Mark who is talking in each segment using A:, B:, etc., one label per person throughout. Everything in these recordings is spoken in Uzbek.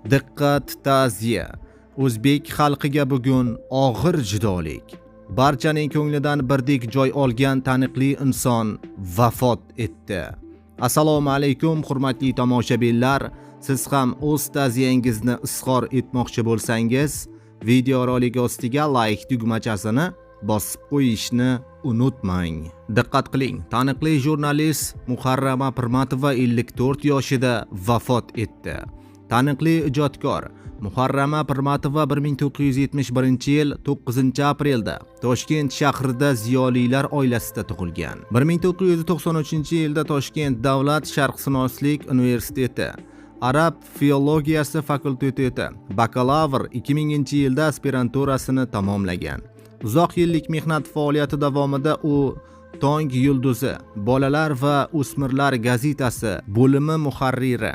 A: Diqqat, ta'ziya! O'zbek xalqiga bugun og'ir judolik. Barchaning ko'nglidan birdek joy olgan taniqli inson vafot etdi. Assalomu alaykum, hurmatli tomoshabinlar. Siz ham o'z ta'ziyangizni izhor etmoqchi bo'lsangiz, videorolik ostiga like tugmachasini bosib qo'yishni unutmang. Diqqat qiling, taniqli jurnalist Muharrama Pirmatova 54 yoshida vafot etdi. Taniqli ijodkor Muharrama Pirmatova 1971-yil 9-aprelda Toshkent shahrida ziyolilar oilasida tug'ilgan. 1993-yilda Toshkent davlat sharqshunoslik universiteti Arab filologiyasi fakulteti bakalavr, 2000-yilda aspiranturasini tamomlagan. Uzoq yillik mehnat faoliyati davomida u Tong yulduzi bolalar va o'smirlar gazetasi bo'limi muharriri,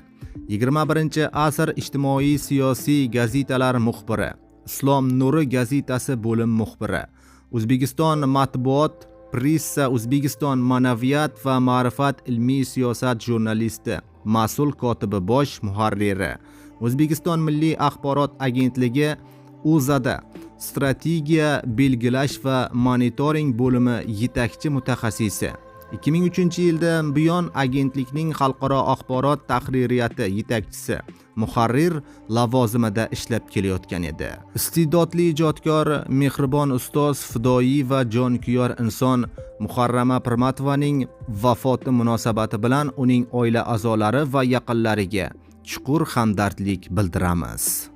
A: 21-asr ijtimoiy siyosiy gazetalar muxbiri, Islom nuri gazetasi bo'lim muxbiri, O'zbekiston matbuot pressa, O'zbekiston ma'naviyat va ma'rifat ilmiy siyosat jurnalisti, mas'ul kotibi, bosh muharriri, O'zbekiston Milliy axborot agentligi O'zAda strategiya belgilash va monitoring bo'limi yetakchi mutaxassisi. 2003-yildan buyon agentlikning xalqaro axborot tahririyati yetakchisi, muharrir lavozimida ishlab kelayotgan edi. Iste'dodli ijodkor, mehribon ustoz, fidoyi va jonkuyar inson Muharrama Pirmatovaning vafoti munosabati bilan uning oila a'zolari va yaqinlariga chuqur hamdardlik bildiramiz.